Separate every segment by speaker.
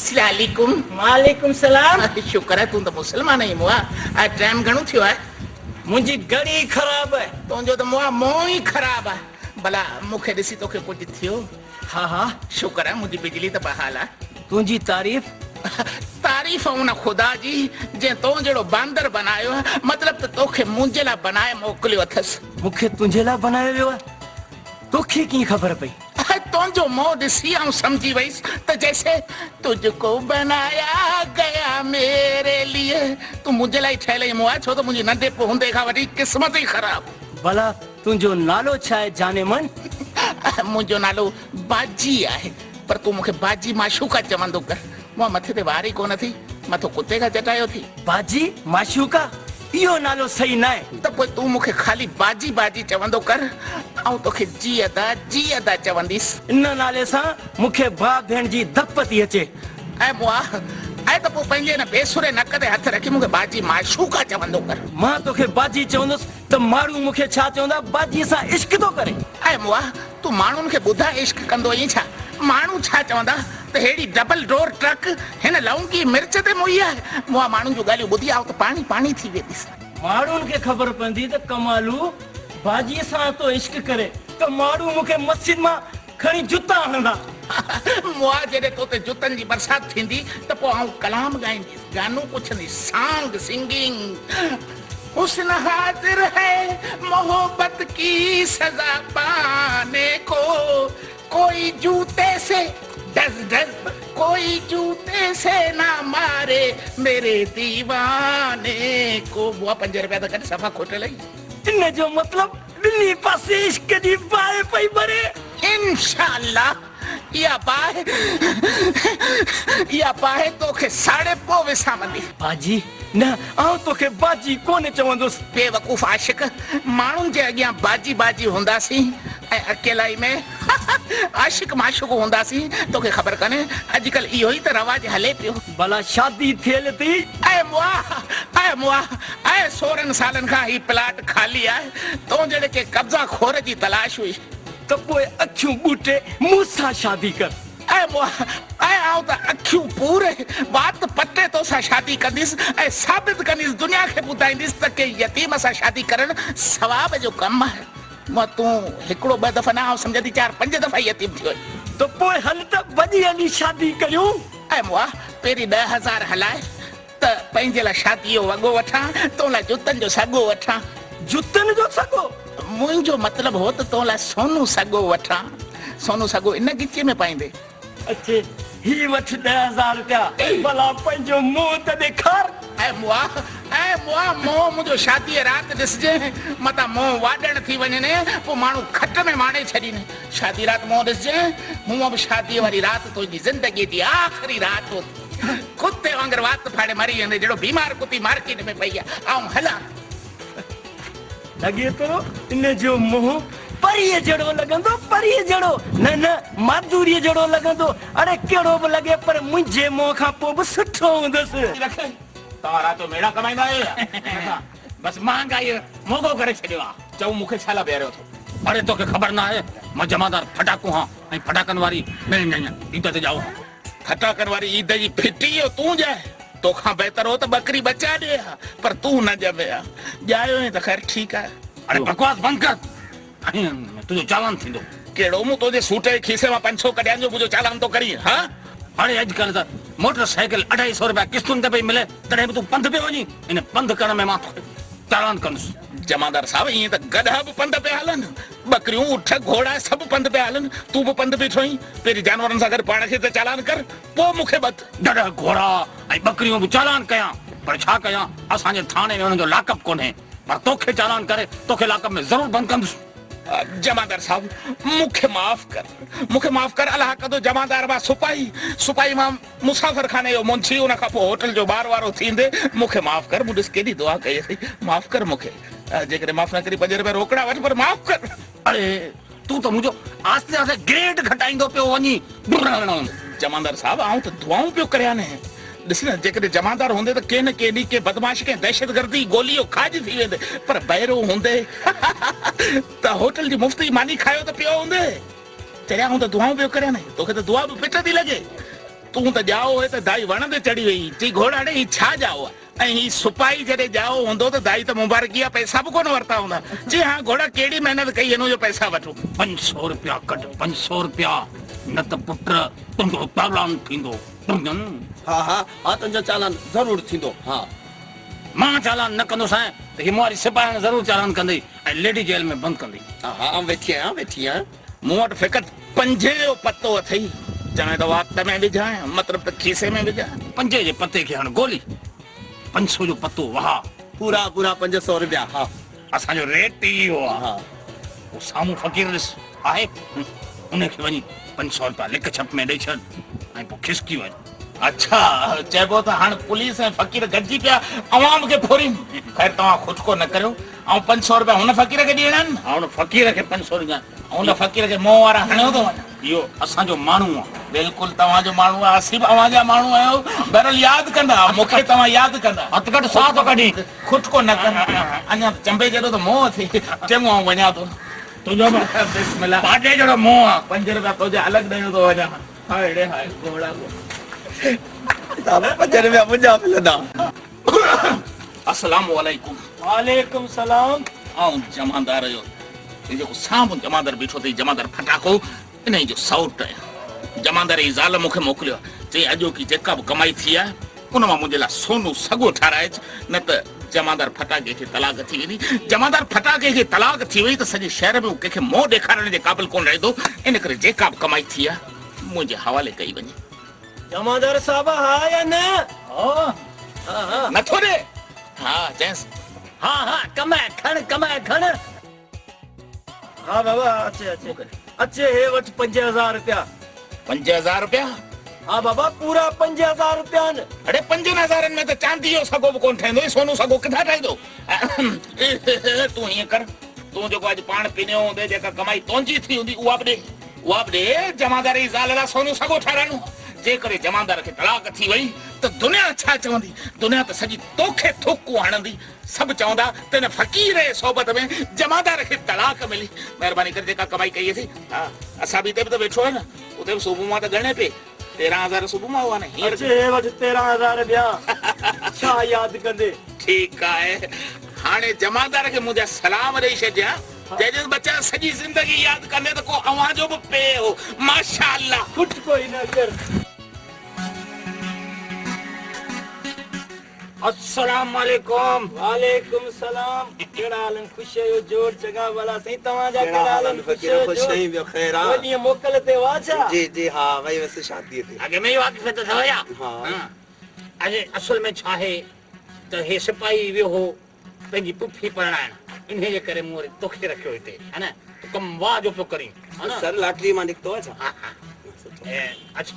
Speaker 1: سلاليڪم.
Speaker 2: وعليڪم سلام.
Speaker 1: شڪر آهي تون ته مسلمان آهين مئا. اڄ ٽائيم گهڻو ٿيو آهي؟
Speaker 2: منهنجي گهڙي خراب آهي.
Speaker 1: تنهنجو ته مئا منهن ئي خراب آهي. ڀلا مون کي ڏسي توکي ڪجهه ٿيو؟
Speaker 2: ها ها.
Speaker 1: شڪر آهي منهنجي بجلي ته بحال آهي.
Speaker 2: تنهنجي تعريف؟
Speaker 1: تعريف ان خدا جي جنهن تو جهڙو باندر بنايو آهي. مطلب ته توکي منهنجي لاء بنائي موڪليو اٿس.
Speaker 2: مون کي تنهنجي لاء بنايو ويو آهي؟ توکي ڪيئن خبر پئي؟
Speaker 1: تنهنجو منهن ڏسي آئون سمجهي ويس ته جيسي تجهڪو بنايا گيا ميري ليي تون منهنجي لاء ئي ٺهيل آهين مئا ڇو ته منهنجي ننڍي هوندي کان وٺي قسمت ئي خراب.
Speaker 2: ڀلا تنهنجو نالو ڇا آهي جاني من؟
Speaker 1: منهنجو نالو باجي آهي پر تون مون کي باجي معشوقه چوندو ڪر. مئا مٿي تي وار ئي ڪونه اٿئي مٿو ڪتي کان چٽايو اٿئي.
Speaker 2: باجي معشوقه اهو نالو صحيح ناهي.
Speaker 1: ته پوء تون مون کي خالي باجي باجي چوندو ڪر، آئون توکي جي ادا جي ادا چونديس.
Speaker 2: ان نالي سان مون کي ڀاء ڀيڻ جي ڌپ ٿي اچي.
Speaker 1: اي مئا، اي ته پوء پنهنجي ان بي سري نڪ تي هٿ رکي مون کي باجي معشوقه چوندو ڪر.
Speaker 2: مان توکي باجي چوندس ته ماڻهو مون کي ڇا چوندا، باجيء سان عشق ٿو ڪري.
Speaker 1: اي مئا، تون ماڻهن کي ٻڌائي عشق ڪندو آهين ڇا؟ ماڻهو ڇا چوندا ته ههڙي ڊبل ڊور ٽرڪ هن لونگي مرچ تي موئي آهي. مئا ماڻهن جون ڳالهيون ٻڌي آئون ته پاڻي پاڻي ٿي وينديس.
Speaker 2: ماڻهن کي خبر پوندي ته ڪمالو باجيء سان ٿو عشق ڪري ته ماڻهو مون کي مسجد مان کڻي جتا هڻندا.
Speaker 1: مئا جڏهن تو تي جتن جي برسات ٿيندي ته پوء آئون ڪلام ڳائينديس، گانو پڇنديس، سانگ، سنگنگ. حسن حاضر هي محبت ڪي سزا پاني ڪو ڪوئي جوتي سي ڊز ڊز ڪوئي جوتي سي نا ماري ميري ديواني ڪو. بوا پنج رپيا ته ڪڍ صفا کوٽل آهين.
Speaker 2: ان جو مطلب ٻنهي پاسي عشق جي باهه پئي ٻري.
Speaker 1: انشاء الله اها باهه اها باهه توکي ساڙي پوء وسامندي.
Speaker 2: باجي نه آئون توکي باجي ڪونه چوندس.
Speaker 1: بيوقوف عاشق ماڻهن جي اڳيان باجي باجي هونداسين ۽ اڪيلائي ۾ عاشق معشوق هونداسين توکي خبر ڪانهي اڄڪلهه اهو ئي ته رواج هلي پيو.
Speaker 2: ڀلا شادي ٿيل اٿئي؟
Speaker 1: اي مئا اي مئا اي سورهن سالن کان هي پلاٽ خالي آهي تون جهڙي ڪنهن قبضا خور جي تلاش هئي.
Speaker 2: ته پوء اکيون ٻوٽي مون سان شادي ڪر.
Speaker 1: اي مئا اي آئون ته اکيون پوري وات پٽي توسان شادي ڪنديس ۽ ثابت ڪنديس دنيا کي ٻڌائينديس ته ڪنهن يتيم سان شادي ڪرڻ ثواب جو ڪم آهي. مئا تون هڪڙو ٻه دفعا نه آئون سمجهان ٿي چار پنج دفعا يتيم ٿيو آهين.
Speaker 2: ته پوء هل ته ڀڄي هلي شادي ڪريون.
Speaker 1: اي مئا پهرين 10,000 هلاء ته پنهنجي لاء شاديء جو وڳو وٺان، تو لاء جتن جو سڳو وٺان.
Speaker 2: جتن جو سڳو؟
Speaker 1: منهنجو مطلب هو ته تو لاء سونو سڳو وٺان. سونو سڳو ان ڳچيء ۾ پائيندي.
Speaker 2: اچي، هي وٺ 10,000 رپيا، ڀلا پنهنجو منهن ته ڏيکار.
Speaker 1: اي مئا، اي مئا، منهن منهنجو شاديء رات ڏسجين، متان منهن واڏڻ ٿي وڃين، پوء ماڻهو کٽ ۾ واڻي ڇڏين. شاديء رات منهن ڏسجين، هونء به شاديء واري رات تنهنجي زندگيء جي آخري رات هوندي. ڪتي وانگر وات ڦاڙي مري ويندي جهڙو بيمار ڪتي مارڪيٽ ۾ پئي آ. آئون هلان.
Speaker 2: لڳي ٿو ان جو منهن پريء جهڙو لڳندو، پريء جهڙو، نه نه ماڌوريء جهڙو لڳندو. اڙي ڪهڙو به لڳي پر منهنجي منهن کان پوء به سٺو هوندس.
Speaker 3: توهان رات جو ميڙا ڪمائيندا آهيو يا نه؟
Speaker 4: بس مهانگائيء موڳو ڪري ڇڏيو آ.
Speaker 3: چئو مون کي ڇا لاء بيهاريو اٿو؟
Speaker 4: اڙي توکي خبر ناهي مان جمعدار ڦٽاڪو هان ۽ ڦٽاڪن واري عيد تي ڄائو هان.
Speaker 1: ڦٽاڪن واري عيد جي ڦٽي اهو تون ڄائي. توکان بهتر هو ته ٻڪري ٻچا ڏي ها، پر تون نه ڄمي ها. ڄايو آهين ته خير ٺيڪ آهي.
Speaker 4: اڙي بڪواس بند ڪر ۽ تنهنجو چالان ٿيندو.
Speaker 1: ڪهڙو مون تنهنجي سوٽ جي کيسي مان 500 ڪڍيا آهن جو منهنجو چالان ٿو ڪرين ها؟
Speaker 4: اڙي اڄڪلهه ته موٽر سائيڪل اڍائي سئو رپيا قسطن تي پئي ملي تڏهن به تون پنڌ پيو وڃين. ان پنڌ ڪرڻ ۾ مان توکي چالان ڪندس.
Speaker 1: جمعدار صاحب ائين ته گڏهه به پنڌ پيا هلن. ٻڪريون، اٺ، گهوڙا سڀ پنڌ پيا هلن، تون به پنڌ بيٺو آهين، پهرين جانورن سان گڏ پاڻ کي ته چالان ڪر، پوء مون کي ٻڌ.
Speaker 4: گڏهه، گهوڙا ۽ ٻڪريون به چالان ڪيان، پر ڇا ڪيان، اسان جي ٿاڻي ۾ انهن جو لاڪ اپ ڪونهي، پر توکي چالان ڪري توکي لاڪ اپ ۾ ضرور بند ڪندس.
Speaker 1: جمعدار صاحب، مون کي معاف ڪر، مون کي معاف ڪر، الله ڪندو جمعدار مان سپاهي، سپاهي مان مسافر خاني جو منشي، ان کان پوء هوٽل جو ٻار وارو ٿيندي، مون کي معاف ڪر، مون ڏس ڪيڏي دعا ڪئي اٿئي، معاف ڪر مون کي. جيڪڏهن معاف نه ڪرين پنج رپيا روڪڙا وٺ پر معاف ڪر.
Speaker 4: اڙي تون ته منهنجو آهستي آهستي گريڊ گهٽائيندو پيو وڃين.
Speaker 1: جمعدار صاحب آئون ته دعائون پيو ڪريان. ڏس نه جيڪڏهن جمعدار هوندي ته ڪنهن نه ڪنهن ڏينهن ڪنهن بدمعاش ڪنهن دهشتگردي گولي جو کاڄ ٿي ويندي پر بئرو هوندي ته هوٽل جي مفت جي ماني کايو ته پيو هوندي. چريا آئون ته دعائون پيو ڪريان نه، توکي ته دعا به پٽ ٿي لڳي. تون ته ڄائو هئين ته دائي وڻ تي چڙهي وئي. چئي گهوڙا ڙي هي ڇا ڄائو آ؟ ۽ هي سپاهي جڏهن ڄائو هوندو ته دائي ته مبارڪي جا پئسا به ڪونه ورتا هوندا. چي ها گهوڙا ڪهڙي محنت ڪئي هنو جو پئسا وٺون.
Speaker 4: 500 رپيا ڪڍ 500 رپيا نه ته پٽ تنهنجو چالان ٿيندو. تنهنجن.
Speaker 5: ها ها ها تنهنجو چالان ضرور ٿيندو ها.
Speaker 4: مان چالان نه ڪندوسانء ته هي مون واري سپاهڻ ضرور چالان ڪندئي ۽ ليڊي جيل ۾ بند ڪندئي.
Speaker 5: ها ها آئون ويٺي آهيان ويٺي آهيان.
Speaker 1: مون وٽ فقط پنجين جو پتو اٿئي. چوين ته وات ۾ وجهانء مطلب ته کيسي ۾ وجهان.
Speaker 4: پنجين جي پتي کي هڻ گولي. 500 جو پتو وها.
Speaker 5: پورا پورا 500 رپيا ها.
Speaker 4: اسان جو ريٽ ئي اهو آ.
Speaker 5: ها.
Speaker 4: اهو سامهون فقير ڏس آهي انهي کي وڃي 500 رپيا لڪ ڇپ ۾ ڏئي ڇڏ ۽ پوء کسڪي وڃ.
Speaker 1: اڇا چئبو ته هاڻ پوليس ۽ فقير گڏجي پيا عوام کي ڦرين. خير توهان خٽڪو نه ڪريو. آئون 500 رپيا هن فقير کي ڏيڻا آهن.
Speaker 4: ها ان فقير کي 500 ڏجانء.
Speaker 1: هن فقير کي منهن وارا هڻيو ٿو وڃان.
Speaker 4: اهو اسان جو ماڻهو آ.
Speaker 1: بلڪل توهان جو ماڻهو آ. اسين به اوهان جا ماڻهو آهيون. بهرحال ياد ڪندا. مون کي توهان ياد ڪندا.
Speaker 4: هٿ ڪڍ ساهه ٿو ڪڍين.
Speaker 1: کٽڪو نه ڪر. اڃا ته چنبي جيڏو ته منهن اٿئي. چڱو آئون وڃان ٿو.
Speaker 4: تنهنجو به
Speaker 1: بسم الله.
Speaker 4: باجي جهڙو منهن آ.
Speaker 1: 5 رپيا تنهنجا الڳ ڏيڻ ٿو وڃان. هاء ڙي هاء گهوڙا گهوڙا.
Speaker 5: صاحب 5 رپيا منهنجا ملندا.
Speaker 1: السلام عليڪم.
Speaker 2: وعليڪم سلام.
Speaker 1: آئون جمعدار جو هي جيڪو سامهون جمعدار بيٺو اٿئي جمعدار ڦٽاڪو انهي جو سئوٽ آهيان. جمعدار جي زال مون کي موڪليو آهي چئي اڄوڪي جيڪا به ڪمائي ٿي آهي ان مان منهنجي لاء سونو سڳو ٺاهرائج نه ته جمعدار ڦٽاڪي کي طلاق ٿي ويندي. جمعدار ڦٽاڪي کي طلاق ٿي وئي ته سڄي شهر ۾ هو ڪنهن کي منهن ڏيکارڻ جي قابل ڪونه رهندو ان ڪري جيڪا به ڪمائي ٿي آهي منهنجي حوالي ڪئي وڃي.
Speaker 2: جمعدار صاحب ها يا نه؟
Speaker 4: ها
Speaker 2: ها.
Speaker 1: نٿو ڏي؟ ها چيس.
Speaker 4: ها ها ڪمائي کڻ ڪمائي کڻ.
Speaker 2: ها بابا اچي اچي اچي هي وٺ 5000 رپيا.
Speaker 1: 5000 رپيا؟
Speaker 2: ها بابا پورا 5000 رپيا آهن.
Speaker 1: اڙي 5000 ۾ ته چاندي جو سڳو به ڪونه ٺهندو هي سونو سڳو ڪٿان ٺهندو؟ تون هيئن ڪر تون جيڪو اڄ پاڻ پنيو هوندي جيڪا ڪمائي تنهنجي ٿي هوندي اها به ڏي. اها به ڏي، جمعدار جي زال لاء سونو سڳو ٺهرائڻو هو. جيڪڏهن جمعدار کي طلاق ٿي وئي ته دنيا ڇا چوندي؟ دنيا ته سڄي توکي ٿوڪون هڻندي. سڀ چوندا ته هن فقير جي صحبت ۾ جمعدار کي طلاق ملي. مهرباني ڪري جيڪا ڪمائي ڪئي اٿئي، ها، اسان به هتي به ته ويٺو آهي نه، اتي به صبح مان ته ڳڻي پئي، 13000 صبح مان هئا نه، هينئر.
Speaker 2: اچ هي وٺ 13000 ٻيا، ڇا ياد ڪندي؟
Speaker 1: ٺيڪ آهي، هاڻي جمعدار کي منهنجا سلام ڏئي ڇڏجان. جيجس ٻچا سڄي زندگي ياد ڪندي ته ڪو اوهان جو به پيء هو ماشاء الله.
Speaker 2: کٽ ڪوئي نه ڪر.
Speaker 4: السلام عليڪم.
Speaker 2: وعليڪم السلام ڪهڙا حال آهن خوش آهيو جوڙ چڱا ڀلا سائين توهان جا ڪهڙا حال آهن خوش آهيو
Speaker 5: خوش آهين ٻيو خير آ
Speaker 2: ٻه ڏينهن موڪل تي هئا ڇا.
Speaker 5: جي جي ها وئي هيس شادي تي.
Speaker 4: اڳ ۾ ئي واقفيت اٿو يا.
Speaker 5: ها
Speaker 4: اڄ اصل ۾ ڇا آهي ته هي سپاهي ويو هو پنهنجي پڦي پرڻائڻ، انهيء جي ڪري مون وري توکي رکيو هتي، ها نه؟ تون ڪم واهه جو پيو ڪرين، ها نه؟
Speaker 5: سر لاٽريء مان نڪتو آهي ڇا؟
Speaker 4: ها ها. اڇ،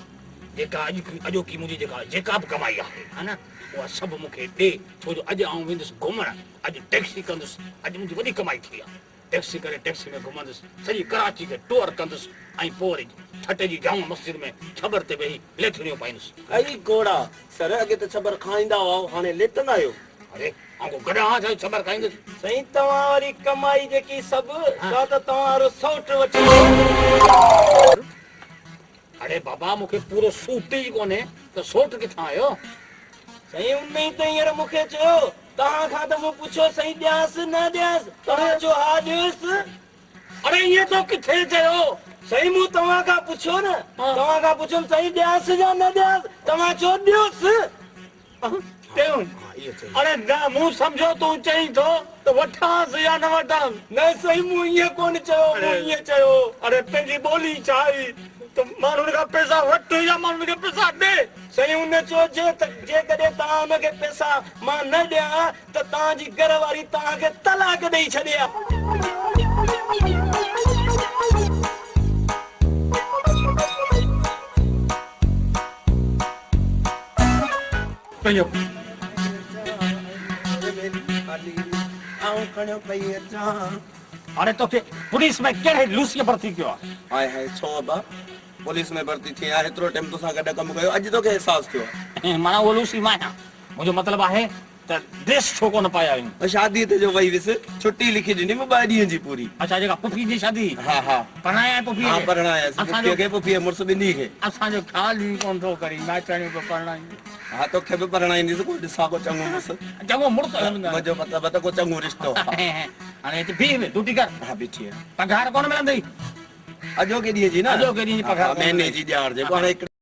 Speaker 4: جيڪا اڄ اڄوڪي منهنجي جيڪا جيڪا به ڪمائي آهي، ها نه؟ اها سڀ مون کي ڏي، ڇو جو اڄ آئون ويندس گهمڻ، اڄ ٽيڪسي ڪندس، اڄ منهنجي وڏي ڪمائي ٿي آهي. ٽيڪسي ڪري ٽيڪسي ۾ گهمندس، سڄي ڪراچي کي ٽوئر ڪندس ۽ پوء وري ٺٽي جي جامع مسجد ۾ ڇٻر تي ويهي ليٿڙيون پائيندس.
Speaker 5: اي گهوڙا! سر اڳي ته ڇٻر کائيندا هئا، هاڻي ليٽندا آهيو؟
Speaker 4: اڙي آئون ڪو گڏهه آهيان ڇا جو ڇٻر کائيندس؟
Speaker 2: سائين توهان واري ڪمائي جيڪي سڀ، سا ته توهان وارو سئوٽ وٺي ويو.
Speaker 4: اڙي بابا مون کي پورو سوٽ ئي ڪونهي ته سوٽ ڪٿان آيو؟
Speaker 2: سائين انهي ته هينئر مون کي چيو، توهان کان ته مون پڇيو سائين ڏيانس نه ڏيانس، توهان چيو ها ڏيوس.
Speaker 4: اڙي ائين تو ڪٿي چيو؟
Speaker 2: سائين مون توهان کان پڇيو نه، توهان کان پڇيم سائين ڏيانس يا نه ڏيانس، توهان چيو ڏيوس.
Speaker 4: اڙي نه مون سمجهيو تون چئين ٿو ته وٺانس يا نه وٺانس.
Speaker 2: نه سائين مون ائين ڪونه چيو، مون ائين چيو.
Speaker 4: اڙي تنهنجي ٻولي ڇا هئي ته ماڻهن کان پئسا وٺ يا ماڻهن کي پئسا ڏي.
Speaker 2: سائين هن چيو جيڪڏهن توهان هن کي پئسا مان نه ڏيان ها ته توهان جي گهر واري توهان کي طلاق ڏئي ڇڏي ها.
Speaker 4: پنهنجو.
Speaker 5: آئون کڻيو پئي اچان.
Speaker 4: هاڻي توکي پوليس ۾ ڪهڙي لوسيء ڀرتي ڪيو آهي؟
Speaker 5: هاء هاء ڇو ابا پوليس ۾ ڀرتي ٿي آهيان هيترو ٽيم توسان گڏ ڪم ڪيو اڄ توکي احساس ٿيو آهي.
Speaker 4: معنيٰ اهو لوسي مان آهيان. منهنجو مطلب آهي ته ڊريس ڇو ڪونه پائي آيو آهين؟
Speaker 5: شاديء تي جو وئي هيس، ڇٽي لکي ڏني مون ٻه ڏينهن جي پوري.
Speaker 4: اڇا جيڪا پڦي جي شادي هئي.
Speaker 5: ها ها.
Speaker 4: پرڻايا آهين پڦيء کي؟
Speaker 5: ها پرڻايس، پڦيء کي، پڦيء جي مڙس ٻنهي کي.
Speaker 4: اسان جو خيال ئي ڪونه ٿو ڪرين، مائٽياڻيون به پرڻايون.
Speaker 5: ها توکي به پرڻائينديس، ڪو ڏسان ڪو چڱو مڙس.
Speaker 4: چڱو مڙس؟
Speaker 5: منهنجو مطلب ته ڪو چڱو رشتو.
Speaker 4: هاڻي هت بيهه به ڊيوٽي ڪر.
Speaker 5: ها بيٺي آهيان.
Speaker 4: پگهار ڪونه ملندئي؟
Speaker 5: اڄوڪي ڏينهن جي نه.
Speaker 4: اڄوڪي ڏينهن جي پگهار.
Speaker 5: مهيني جي ڏيارجي پوء هاڻي.